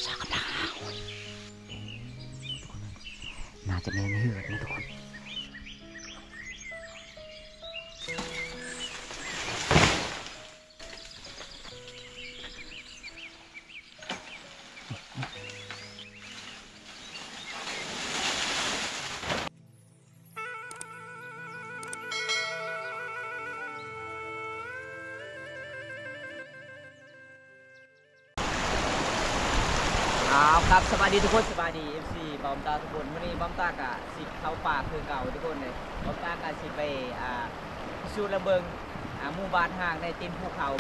ສາວກຳລັງຫາຫອຍ ໜ້າຈະແມ່ນເຫືອນນະທຸກຄົນ. ອ້າວ ຄັບ ສະບາຍດີທຸກຄົນ ສະບາຍດີ ເອັຟຊີ ບອມຕາທຸກຄົນ. ມື້ນີ້ບອມຕາກະຊິເຂົ້າປ່າຄືເກົ່າທຸກຄົນເລີຍ. ບອມຕາກະຊິໄປ ອ່າ ພິສູດລະເບິ່ງ ອ່າ ໝູ່ບ້ານຮ້າງໃນຕີນພູເຂົາ.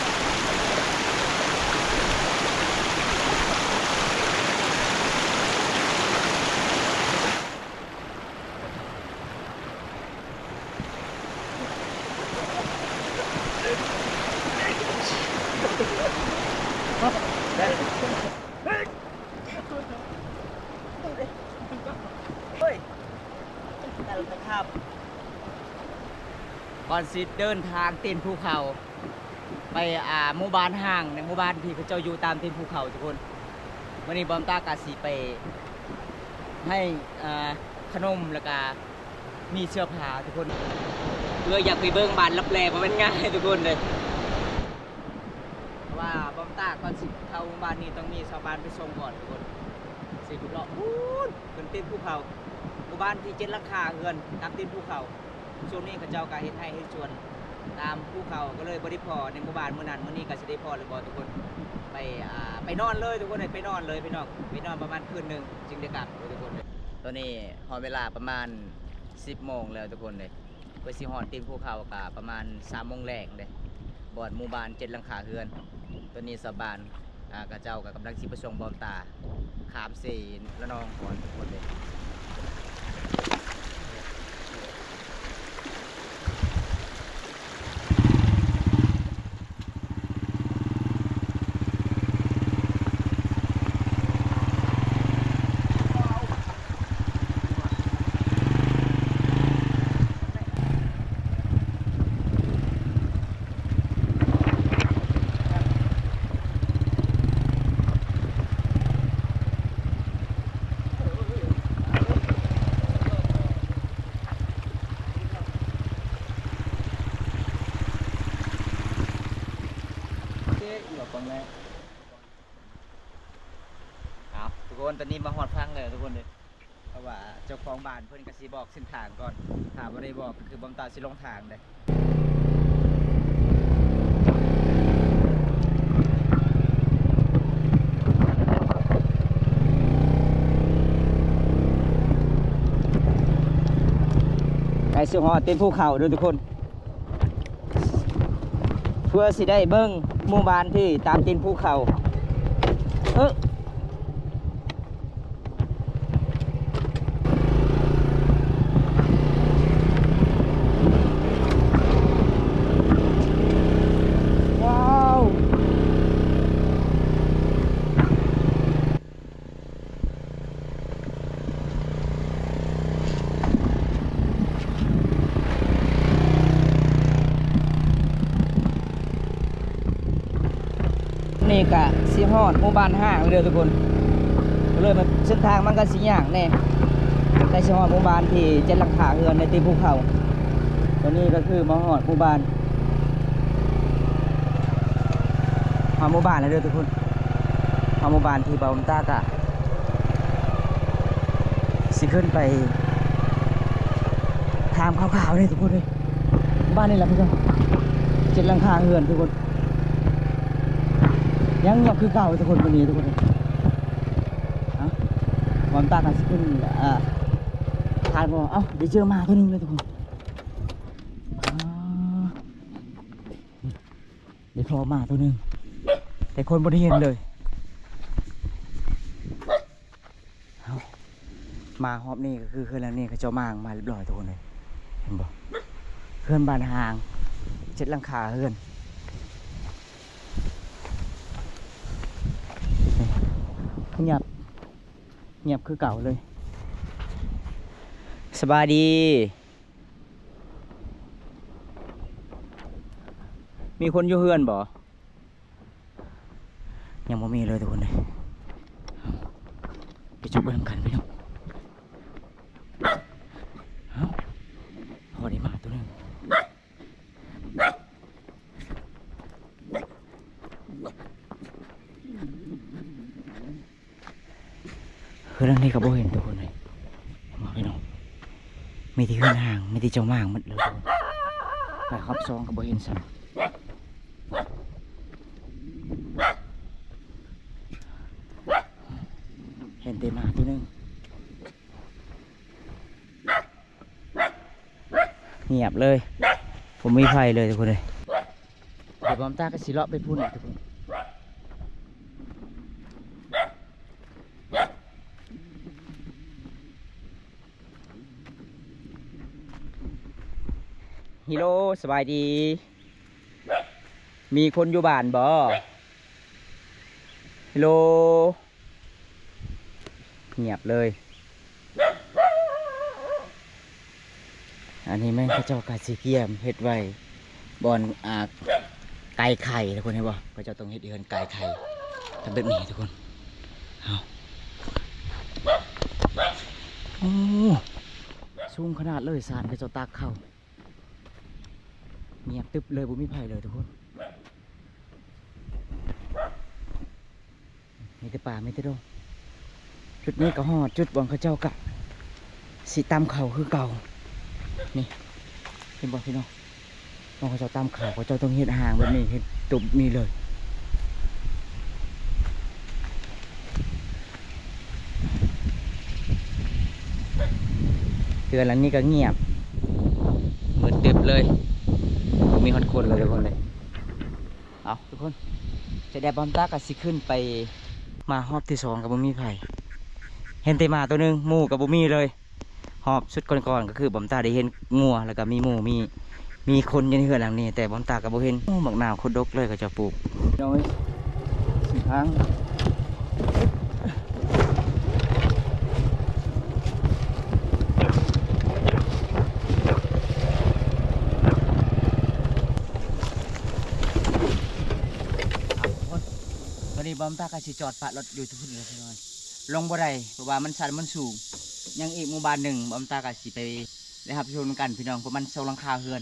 ກ່ອນຊິເດີນທາງຕີນພູເຂົາ ໄປ ອ່າ ໝູ່ບ້ານຮ້າງ ໃນໝູ່ບ້ານທີ່ເຂົາເຈົ້າຢູ່ຕາມຕີນພູເຂົາທຸກຄົນ. ມື້ນີ້ບອມຕາກະຊິໄປໃຫ້ ອ່າ ຂະໜົມ ແລ້ວກະມີເສື້ອຜ້າທຸກຄົນ. ເພື່ອຢາກໄປເບິ່ງບ້ານລັບແລ ບໍ່ແມ່ນງ່າຍທຸກຄົນເດ້. ເພາະວ່າບອມຕາກ່ອນຊິເຂົ້າໝູ່ບ້ານນີ້ ຕ້ອງມີຊາວບ້ານໄປສົ່ງກ່ອນທຸກຄົນ. ຊິເລາະພຸ້ນຂຶ້ນຕີນພູເຂົາ ໝູ່ບ້ານທີ່ເຈັດຫຼັງຄາເຮືອນຕາມຕີນພູເຂົາ. ຊ່ວງນີ້ເຂົາເຈົ້າກະເຮັດໄຮ່ເຮັດສວນຕາມພູເຂົາ ກະເລີຍບໍ່ໄດ້ພໍ້ໃນໝູ່ບ້ານມື້ນັ້ນ. ມື້ນີ້ກະຊິໄດ້ພໍ້ຫຼືບໍ່ທຸກຄົນ. ໄປ ອ່າ ໄປນອນເລີຍທຸກຄົນເອີຍ ໄປນອນເລີຍພີ່ນ້ອງ ໄປນອນປະມານຄືນໜຶ່ງຈຶ່ງໄດ້ກັບທຸກຄົນເອີຍ. ຕອນນີ້ຮອດເວລາປະມານສິບໂມງແລ້ວທຸກຄົນເອີຍ. ກວ່າຊິຮອດຕີນພູເຂົາກະປະມານສາມໂມງແລງເດ້ ບ່ອນໝູ່ບ້ານເຈັດຫຼັງຄາເຮືອນ. ຕອນນີ້ຊາວບ້ານ ອ່າ ເຂົາເຈົ້າກະກຳລັງຊິໄປສົ່ງບອມຕາ ຂ້າມເຊລະນອງກ່ອນທຸກຄົນເດ້. ເອົາ ທຸກຄົນ ຕອນນີ້ມາຮອດຝັ່ງແລ້ວທຸກຄົນເອີຍ. ເພາະວ່າເຈົ້າຂອງບ້ານເພິ່ນກະຊິບອກເສັ້ນທາງກ່ອນ ຖ້າບໍ່ໄດ້ບອກກະຄືບອມຕາຊິຫຼົງທາງເດ້. ໃກ້ຊິຮອດຕີນພູເຂົາເດີທຸກຄົນ. ເພື່ອຊິໄດ້ເບິ່ງໝູ່ບ້ານທີ່ຕາມຕີນພູເຂົາ. ເອີ ວ້າວ. ນີ້ກະຊິຮອດໝູ່ບ້ານຮ້າງແລ້ວເດີທຸກຄົນ. ເລີຍມາເສັ້ນທາງມັນກະຊິຍາກແດ່ ໃກ້ຊິຮອດໝູ່ບ້ານທີ່ເຈັດຫຼັງຄາເຮືອນໃນຕີນພູເຂົາ. ຕອນນີ້ກະຄືມາຮອດໝູ່ບ້ານ ຮອດໝູ່ບ້ານແລ້ວເດີທຸກຄົນ. ຮອດໝູ່ບ້ານທີ່ບ່າວບຸນຕາກະຊິຂຶ້ນໄປຖາມຂ່າວໆເດ້ທຸກຄົນເອີຍ. ບ້ານນີ້ລະເພິ່ນເຈັດຫຼັງຄາເຮືອນທຸກຄົນ ຍັງງຽບຄືເກົ່າທຸກຄົນ ມື້ນີ້ທຸກຄົນເອີຍ. ເອົ້າ ບ່າວບຸນຕາກະຊິຂຶ້ນ ອ່າ ຖາມວ່າ ເອົ້າ ໄດ້ເຈີໝາໂຕໜຶ່ງເລີຍທຸກຄົນ. ອ່າ ໄດ້ພໍ້ໝາໂຕໜຶ່ງ ແຕ່ຄົນບໍ່ໄດ້ເຫັນເລີຍ. ເອົ້າ ມາຮອບນີ້ກະຄືເຮືອນຫຼັງນີ້ເຂົາເຈົ້າມ້າງມາຮຽບຮ້ອຍທຸກຄົນເອີຍ. ເຫັນບໍ່ ເຮືອນບ້ານຮ້າງ ເຈັດຫຼັງຄາເຮືອນ ງຽບ ງຽບຄືເກົ່າເລີຍ. ສະບາຍດີ. ມີຄົນຢູ່ເຮືອນບໍ່? ຍັງບໍ່ມີເລີຍທຸກຄົນເອີຍ. ໄປຊົມເບິ່ງນຳກັນພີ່ນ້ອງ. ເອົ້າ ພໍໄດ້ໝາໂຕໜຶ່ງ. ເຮືອນຫຼັງນີ້ກໍບໍ່ເຫັນທຸກຄົນເລີຍ ພີ່ນ້ອງ. ມີແຕ່ເຮືອນຮ້າງ ມີແຕ່ເຈົ້າໝາງໝົດເລີຍທຸກຄົນ. ໄປຮອບສອງກໍບໍ່ເຫັນຊ້ຳ ເຫັນແຕ່ໝາໂຕໜຶ່ງ. ງຽບເລີຍ ບໍ່ມີໃຜເລີຍທຸກຄົນເອີຍ. ດຽວບອມຕາກໍຊິເລາະໄປພຸ້ນທຸກຄົນ. ຮັລໂຫຼ ສະບາຍດີ ມີຄົນຢູ່ບ້ານບໍ່? ຮັລໂຫຼ ງຽບເລີຍ. ອັນນີ້ແມ່ນເຂົາເຈົ້າກະຊິກຽມເຮັດໄວ້ບ່ອນ ອ່າ ໄກ່ໄຂ່ ທຸກຄົນເຫັນບໍ່? ເຂົາເຈົ້າຕ້ອງເຮັດເຮືອນໄກ່ໄຂ່ ທຳແບບນີ້ທຸກຄົນ. ເອົາ ໂອ້ ສູງຂະໜາດເລີຍ ຊານເຂົາເຈົ້າຕາກເຂົ້າ. ງຽບຕຶບເລີຍ ບໍ່ມີໃຜເລີຍທຸກຄົນ. ມີແຕ່ປ່າ ມີແຕ່ດົງ. ຈຸດນີ້ກໍຮອດຈຸດບ່ອນເຂົາເຈົ້າກະຊິຕຳເຂົ້າຄືເກົ່າ. ນີ້ ເຫັນບໍ່ພີ່ນ້ອງ? ບ່ອນເຂົາເຈົ້າຕຳເຂົ້າ ເຂົາເຈົ້າຕ້ອງເຮັດຮ່າງແບບນີ້ ເຮັດຕຸບນີ້ເລີຍ. ເຮືອນຫຼັງນີ້ກໍງຽບ ມືດຕຶບເລີຍ ບໍ່ມີຮອດຄົນເລີຍທຸກຄົນເລີຍ. ເອົາ ທຸກຄົນ ຈະໄດ້ ບອມຕາກໍຊິຂຶ້ນໄປ ມາຮອບທີສອງກໍບໍ່ມີໃຜ ເຫັນແຕ່ໝາໂຕໜຶ່ງ ໝູ່ກໍບໍ່ມີເລີຍ. ຮອບຊຸດກ່ອນໆ ກໍຄືບອມຕາໄດ້ເຫັນງົວ ແລ້ວກໍມີໝູ່ ມີ ມີຄົນຢູ່ໃນເຮືອນຫຼັງນີ້ ແຕ່ບອມຕາກໍບໍ່ເຫັນ. ໂອ້ ໝາກນາວໂຄດດົກເລີຍ ເຂົາເຈົ້າປູກ ນ້ອຍ ເສັ້ນທາງ. ຕອນນີ້ບອມຕາກໍຊິຈອດປະລົດຢູ່ພຸ້ນເລີຍ ພີ່ນ້ອງ. ລົງບໍ່ໄດ້ ເພາະວ່າມັນຊັນ ມັນສູງ. ຍັງອີກໝູ່ບ້ານໜຶ່ງ ບອມຕາກໍຊິໄປໄດ້ຮັບຊົມນຳກັນ ພີ່ນ້ອງ ປະມານສອງຫຼັງຄາເຮືອນ.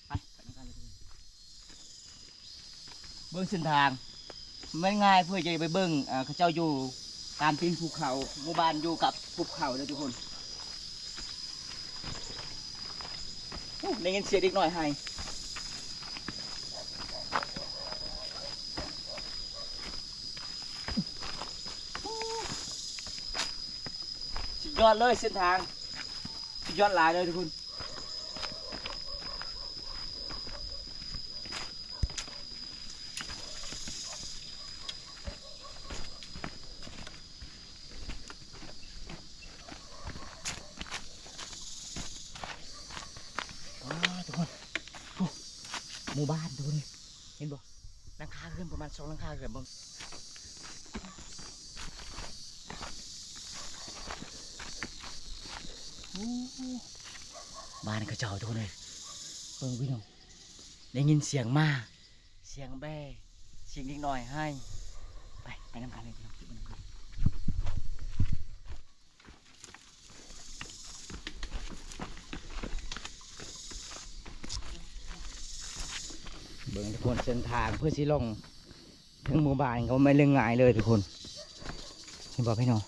ໄປ ໄປນຳກັນເລີຍ. ເບິ່ງເສັ້ນທາງ ມັນງ່າຍເພື່ອຈະໄປເບິ່ງ ເອີ ເຂົາເຈົ້າຢູ່ຕາມຕີນພູເຂົາ ໝູ່ບ້ານຢູ່ກັບພູເຂົາເດີທຸກຄົນ. ໂອ້ ໄດ້ຍິນສຽງເດັກນ້ອຍໄຫ້. ສຸດຍອດເລີຍເສັ້ນທາງ ສຸດຍອດຫຼາຍເລີຍທຸກຄົນ. ວ້າ ທຸກຄົນ ໂອ້ ໝູ່ບ້ານທຸກຄົນ ເຫັນບໍ່? ຫຼັງຄາເຮືອນປະມານສອງຫຼັງຄາເຮືອນເບິ່ງ. ໂອ້ ບ້ານເຂົາເຈົ້າທຸກຄົນເອີຍ ເບິ່ງພີ່ນ້ອງ ໄດ້ຍິນສຽງໝາ ສຽງແບ້ ສຽງເດັກນ້ອຍໄຫ້. ໄປ ໄປນຳກັນເລີຍພີ່ນ້ອງ ໄປນຳກັນ. ເບິ່ງທຸກຄົນ ເສັ້ນທາງເພື່ອຊິລົງເທິງໝູ່ບ້ານກໍບໍ່ແມ່ນເລື່ອງງ່າຍເລີຍທຸກຄົນ ເຫັນບໍ່ພີ່ນ້ອງ?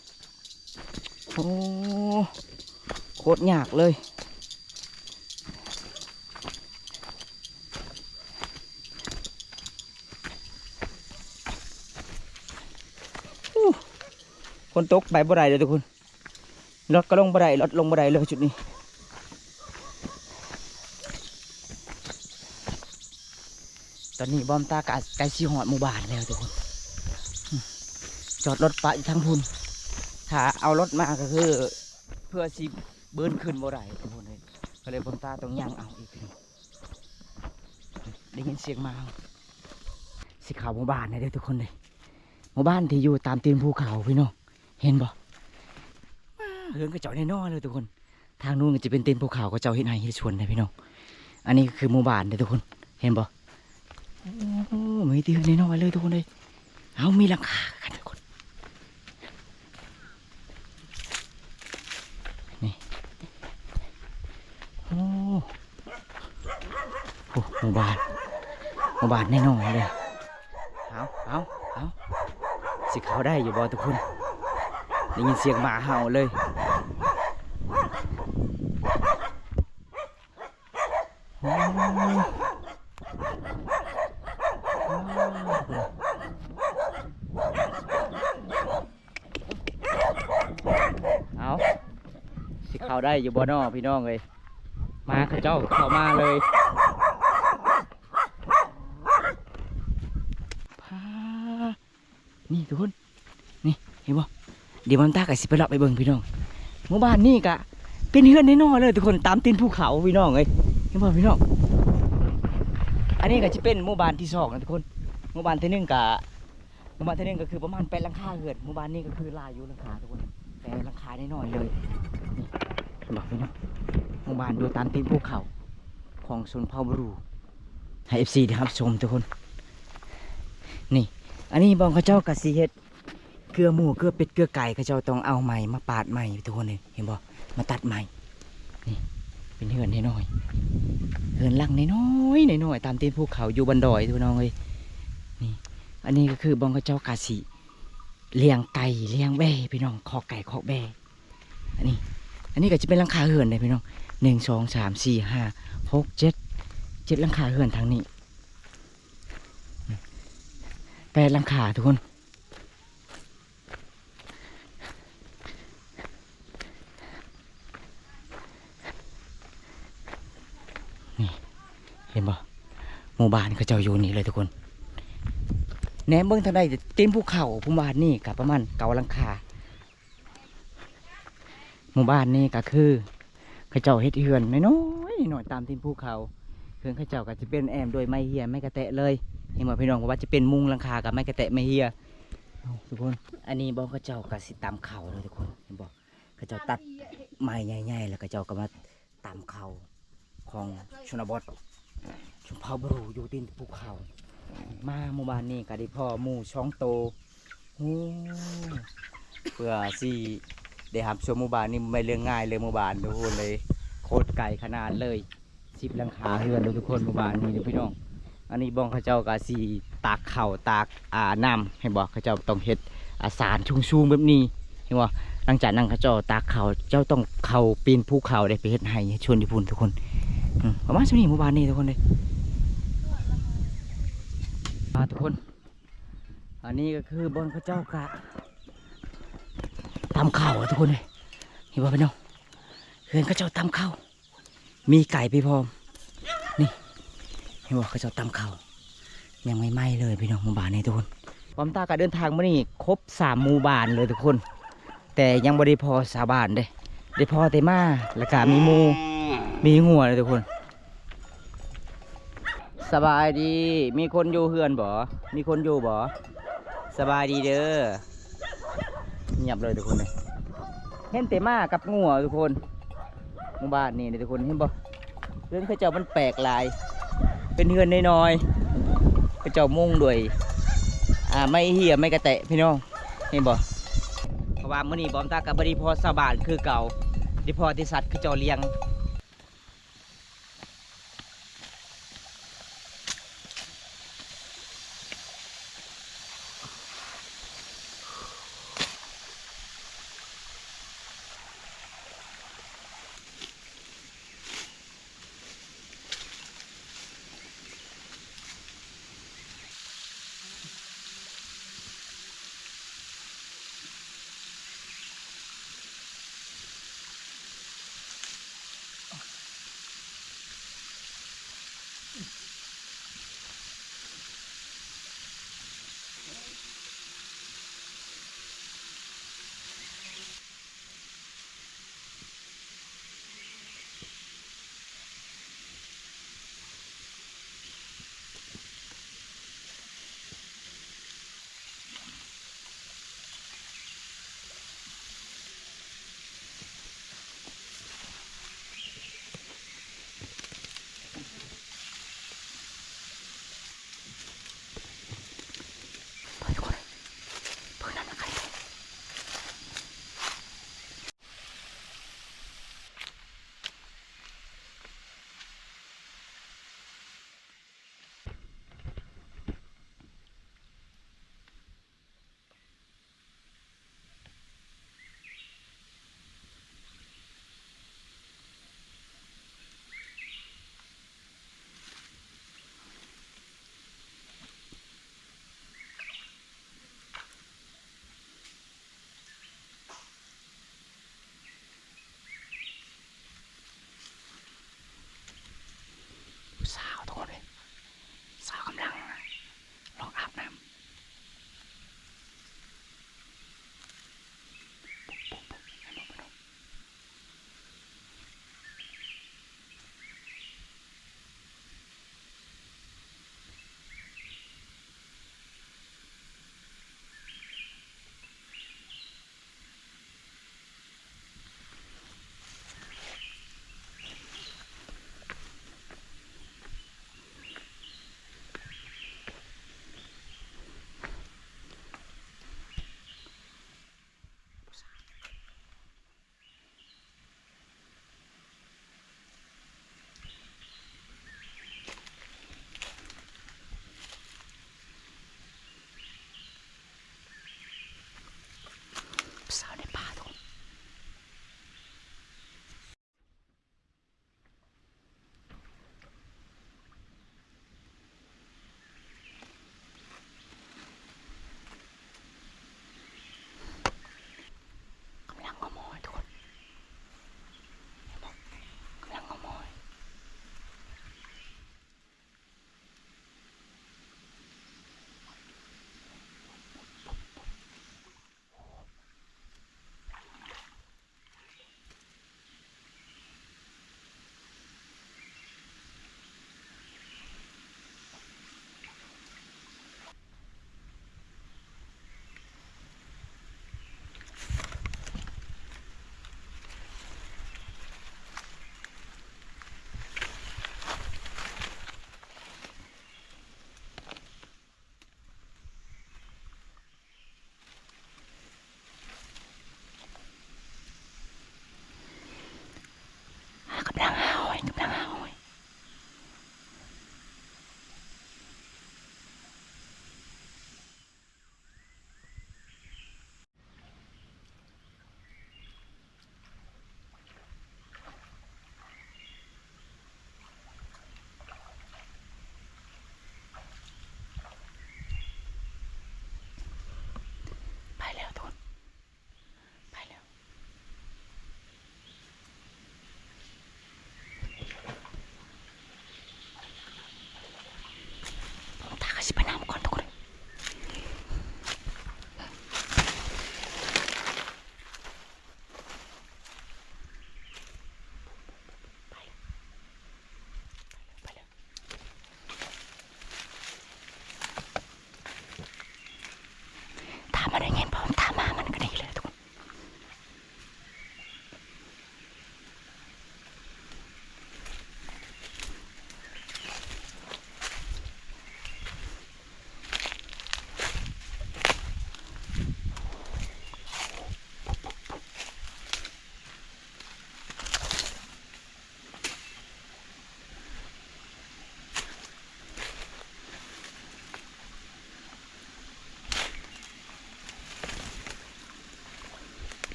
ໂອ້ ໂຄດຍາກເລີຍ. ຝົນຕົກໄປບໍ່ໄດ້ເດີທຸກຄົນ ລົດກໍລົງບໍ່ໄດ້ ລົດລົງບໍ່ໄດ້ເລີຍຈຸດນີ້. ຕອນນີ້ບອມຕາກໍໃກ້ຊິຮອດໝູ່ບ້ານແລ້ວທຸກຄົນ ຈອດລົດປະຢູ່ທາງພຸ້ນ ຖ້າເອົາລົດມາກໍຄືເພື່ອຊິເບີນຂຶ້ນບໍ່ໄດ້ທຸກຄົນເອີຍ ກໍເລີຍບອມຕາຕ້ອງຍ່າງເອົາອີກ. ໄດ້ຍິນສຽງໝາ ຊິເຂົ້າໝູ່ບ້ານແລ້ວເດີທຸກຄົນເດີ ໝູ່ບ້ານທີ່ຢູ່ຕາມຕີນພູເຂົາພີ່ນ້ອງ ເຫັນບໍ່? ເຮືອນເຂົາເຈົ້ານ້ອຍໆເລີຍທຸກຄົນ ທາງນັ້ນກໍຈະເປັນຕີນພູເຂົາ ເຂົາເຈົ້າເຮັດໄຮ່ເຮັດສວນເດ້ພີ່ນ້ອງ. ອັນນີ້ກໍຄືໝູ່ບ້ານເດ້ທຸກຄົນ ເຫັນບໍ່? ໂອ້ ມີແຕ່ເຮືອນນ້ອຍໆເລີຍທຸກຄົນເອີຍ. ເອົ້າ ມີຫຼັງຄາຄືກັນທຸກຄົນ. ໂອ້ ໝູ່ບ້ານ ໝູ່ບ້ານນ້ອຍໆເລີຍ. ເອົາ ເອົາ ເອົາ ຊິເຂົ້າໄດ້ຢູ່ບໍ່ທຸກຄົນ? ໄດ້ຍິນສຽງໝາເຫົ່າເລີຍ. ເອົາ ຊິເຂົ້າໄດ້ຢູ່ບໍ່ນໍພີ່ນ້ອງເອີຍ? ມາ ເຂົາເຈົ້າເຂົ້າມາເລີຍ. ພາ ນີ້ທຸກຄົນ ນີ້ເຫັນບໍ່? ດຽວບ່ອນຕາກໍຊິໄປເລາະໄປເບິ່ງພີ່ນ້ອງ. ໝູ່ບ້ານນີ້ກະເປັນເຮືອນນ້ອຍໆເລີຍທຸກຄົນ ຕາມຕີນພູເຂົາພີ່ນ້ອງເອີຍ. ເຫັນບໍ່ພີ່ນ້ອງ? ອັນນີ້ກໍຈະເປັນໝູ່ບ້ານທີສອງນະທຸກຄົນ. ໝູ່ບ້ານທີໜຶ່ງກະ ໝູ່ບ້ານທີໜຶ່ງກໍຄືປະມານແປດຫຼັງຄາເຮືອນ. ໝູ່ບ້ານນີ້ກໍຄືຫຼາຍຢູ່ຫຼັງຄາທຸກຄົນ ແຕ່ຫຼັງຄານ້ອຍໆເລີຍ. ນີ້ເຫັນບໍ່ພີ່ນ້ອງ? ໝູ່ບ້ານຢູ່ຕາມຕີນພູເຂົາຂອງຊົນເຜົ່າບຣູ ໃຫ້ເອັຟຊີໄດ້ຮັບຊົມທຸກຄົນ. ນີ້ ອັນນີ້ບ່ອນເຂົາເຈົ້າກໍຊິເຮັດ ເກືອໝູ ເກືອເປັດ ເກືອໄກ່ ເຂົາເຈົ້າຕ້ອງເອົາໄມ້ມາປາດໄມ້ທຸກຄົນເອີຍ. ເຫັນບໍ່? ມາຕັດໄມ້. ນີ້ເປັນເຮືອນນ້ອຍໆ ເຮືອນຫຼັງນ້ອຍໆ ນ້ອຍໆ ຕາມຕີນພູເຂົາຢູ່ບັນດອຍພີ່ນ້ອງເອີຍ. ນີ້ ອັນນີ້ກໍຄືບ່ອນເຂົາເຈົ້າກະຊິລ້ຽງໄກ່ລ້ຽງແບ້ພີ່ນ້ອງ ຄອກໄກ່ຄອກແບ້. ອັນນີ້ ອັນນີ້ກໍຈະເປັນຫຼັງຄາເຮືອນເດ້ພີ່ນ້ອງ ໜຶ່ງ ສອງ ສາມ ສີ່ ຫ້າ ຫົກ ເຈັດ ເຈັດຫຼັງຄາເຮືອນທາງນີ້ ແປດຫຼັງຄາທຸກຄົນ. ນີ້ ເຫັນບໍ່? ໝູ່ບ້ານເຂົາເຈົ້າຢູ່ນີ້ເລີຍທຸກຄົນ. ແນມເບິ່ງທາງໃດຕີນພູເຂົາ ພູບ້ານນີ້ກໍປະມານເກົ້າຫຼັງຄາ. ໝູ່ບ້ານນີ້ກໍຄື ເຂົາເຈົ້າເຮັດເຮືອນນ້ອຍໆ ນ້ອຍໆ ຕາມຕີນພູເຂົາ. ເຮືອນເຂົາເຈົ້າກໍຈະເປັນແອ້ມດ້ວຍໄມ້ເຮຍ ໄມ້ກະແຕະເລີຍ. ເຫັນບໍ່ພີ່ນ້ອງ? ບໍ່ວ່າຈະເປັນມຸງຫຼັງຄາກໍໄມ້ກະແຕະ ໄມ້ເຮຍ. ເອົາ ທຸກຄົນ ອັນນີ້ບ່ອນເຂົາເຈົ້າກໍຊິຕຳເຂົ້າເດີທຸກຄົນ. ເຫັນບໍ່? ເຂົາເຈົ້າຕັດໄມ້ໃຫຍ່ໆ ແລ້ວເຂົາເຈົ້າກໍມາຕຳເຂົ້າຂອງຊົນນະບົດ ຊົນເຜົ່າບຣູຢູ່ຕີນພູເຂົາ. ມາໝູ່ບ້ານນີ້ກໍໄດ້ພໍ້ໝູສອງໂຕ. ໂອ້ ເພື່ອຊິໄດ້ຮັບຊົມໝູ່ບ້ານນີ້ບໍ່ແມ່ນເລື່ອງງ່າຍເລີຍ ໝູ່ບ້ານທຸກຄົນເລີຍ ໂຄດໄກຂະໜາດເລີຍ ສິບຫຼັງຄາເຮືອນເດີທຸກຄົນ ໝູ່ບ້ານນີ້ເດີພີ່ນ້ອງ. ອັນນີ້ບ່ອນເຂົາເຈົ້າກໍຊິຕາກເຂົ້າຕາກ ອ່າ ນ້ຳ ເຫັນບໍ່? ເຂົາເຈົ້າຕ້ອງເຮັດ ອ່າ ສານສູງໆແບບນີ້ ເຫັນບໍ່? ຫຼັງຈາກນັ້ນເຂົາເຈົ້າຕາກເຂົ້າ ເຈົ້າຕ້ອງເຂົ້າປີນພູເຂົາເດ້ ໄປເຮັດໄຮ່ເຮັດສວນຢູ່ພຸ້ນທຸກຄົນ. ອືມ ປະມານສ່ຳນີ້ໝູ່ບ້ານນີ້ທຸກຄົນເດ້. ມາທຸກຄົນ ອັນນີ້ກໍຄືບ່ອນເຂົາເຈົ້າກະຕຳເຂົ້າທຸກຄົນເດ້. ເຫັນບໍ່ພີ່ນ້ອງ? ເຮືອນເຂົາເຈົ້າຕຳເຂົ້າ ມີໄກ່ໄປພ້ອມ. ນີ້ ເຫັນບໍ່? ເຂົາເຈົ້າຕຳເຂົ້າຍັງໃໝ່ໆເລີຍພີ່ນ້ອງ ໝູ່ບ້ານນີ້ທຸກຄົນ. ຄວາມຕາກະເດີນທາງມື້ນີ້ຄົບສາມໝູ່ບ້ານເລີຍທຸກຄົນ. ແຕ່ຍັງບໍ່ໄດ້ພໍ້ຊາວບ້ານເດ້ ໄດ້ພໍ້ແຕ່ໝາ ແລ້ວກະມີໝູ ມີງົວເດ້ທຸກຄົນ. ສະບາຍດີ ມີຄົນຢູ່ເຮືອນບໍ່? ມີຄົນຢູ່ບໍ່? ສະບາຍດີເດີ. ງຽບເລີຍທຸກຄົນເອີຍ ເຫັນແຕ່ໝາກັບງົວທຸກຄົນ. ໝູ່ບ້ານນີ້ເດ້ທຸກຄົນ ເຫັນບໍ່? ເຮືອນເຂົາເຈົ້າມັນແປກຫຼາຍ ເປັນເຮືອນນ້ອຍໆ ເຂົາເຈົ້າມຸງດ້ວຍ ອ່າ ໄມ້ເຮຍ ໄມ້ກະແຕະ ພີ່ນ້ອງ ເຫັນບໍ່? ເພາະວ່າມື້ນີ້ບອມຕາກໍບໍ່ໄດ້ພໍ້ຊາວບ້ານຄືເກົ່າ ໄດ້ພໍ້ແຕ່ສັດເຂົາເຈົ້າລ້ຽງ.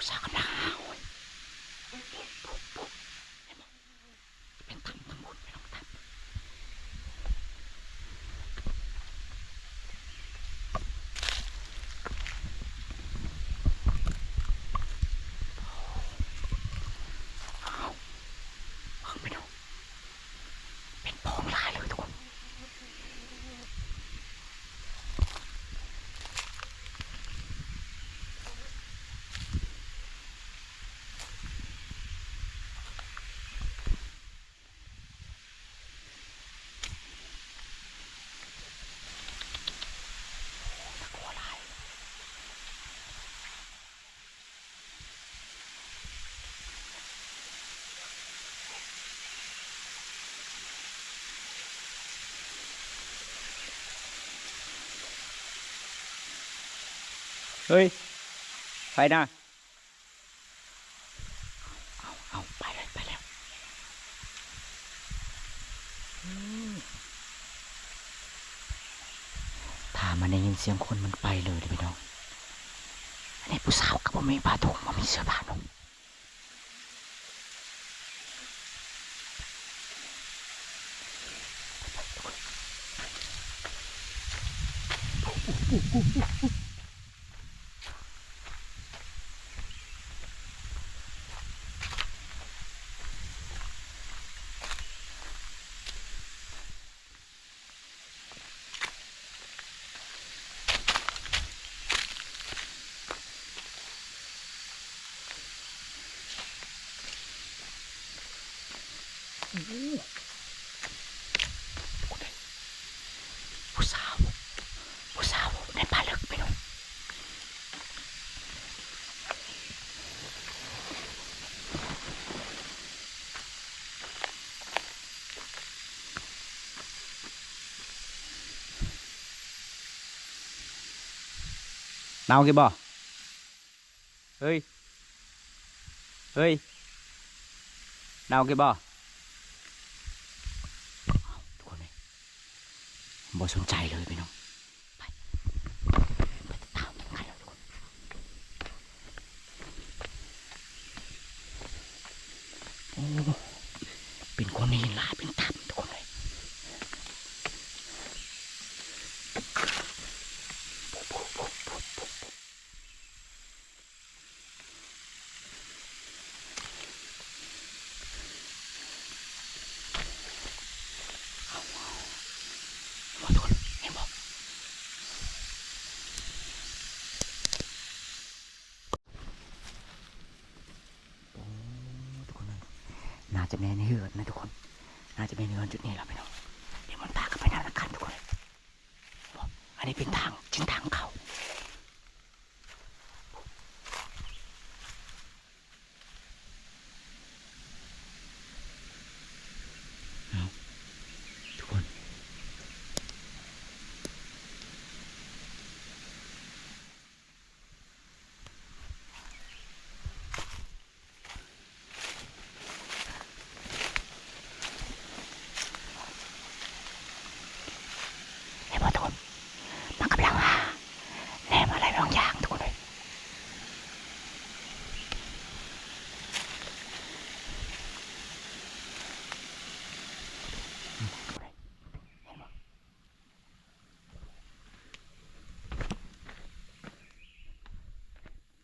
ສາວກຳລັງຫາຫອຍ ເຫັນບໍ່? ເປັນຖ້ຳທາງພຸ້ນ ໄປລອງຖ້ຳ. ອ້າວ ເບິ່ງພີ່ນ້ອງ ເປັນໂພງຫຼາຍເລີຍທຸກຄົນ. ເຮີ້ຍ ໃຜນະ? ເອົາ ເອົາ ໄປແລ້ວ ໄປແລ້ວ. ຖ້າມັນໄດ້ຍິນສຽງຄົນມັນໄປເລີຍເດ້ພີ່ນ້ອງ. ອັນນີ້ຜູ້ສາວກໍບໍ່ມີຜ້າຖົງ ບໍ່ມີເສື້ອຜ້ານຸ່ງ. ໂອ້ ຜູ້ສາວ ຜູ້ສາວໃນປ່າເລິກພີ່ນ້ອງ. ໜາວຄືບໍ່? ເຮີ້ຍ ເຮີ້ຍ ໜາວຄືບໍ່? ທຸກຄົນເອີຍ ບໍ່ສົນໃຈເລີຍພີ່ນ້ອງ. ໄປ ໄປຕາມກັນເນາະທຸກຄົນ. ໂອ້ ເປັນໂຂດຫີນຫຼາຍ ເປັນຖ້ຳທຸກຄົນເອີຍ. ໂອ້ ທຸກຄົນເອີຍ ໜ້າຈະແມ່ນເຮືອນນະທຸກຄົນ ໜ້າຈະແມ່ນເຮືອນຈຸດນີ້ລະພີ່ນ້ອງ. ດຽວມັນພາກັນໄປນຳກັນທຸກຄົນເອີຍ. ອັນນີ້ເປັນທາງ ເສັ້ນທາງເຂົ້າ. ເອົາ ທຸກຄົນ ເຫັນບໍ່ທຸກຄົນ? ມັນກຳລັງຫາແນວອະໄລບາງຢ່າງທຸກຄົນເອີຍ.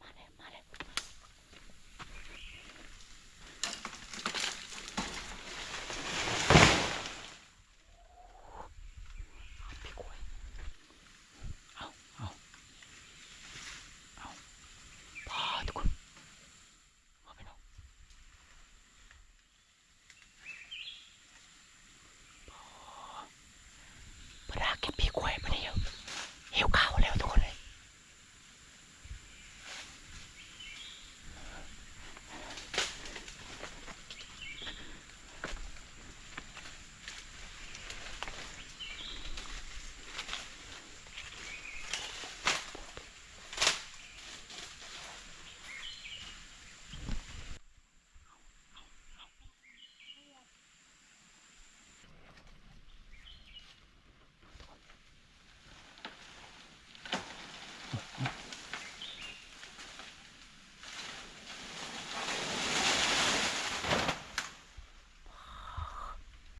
ມາແລ້ວ ມາແລ້ວ ປີກກ້ວຍ ເອົາ ເອົາ ເອົາ ປາດ ທຸກຄົນ ເອົາໄປເນາະ. ປາດ ກິນປີກກ້ວຍປານນີ້ ຫິວເຂົ້າ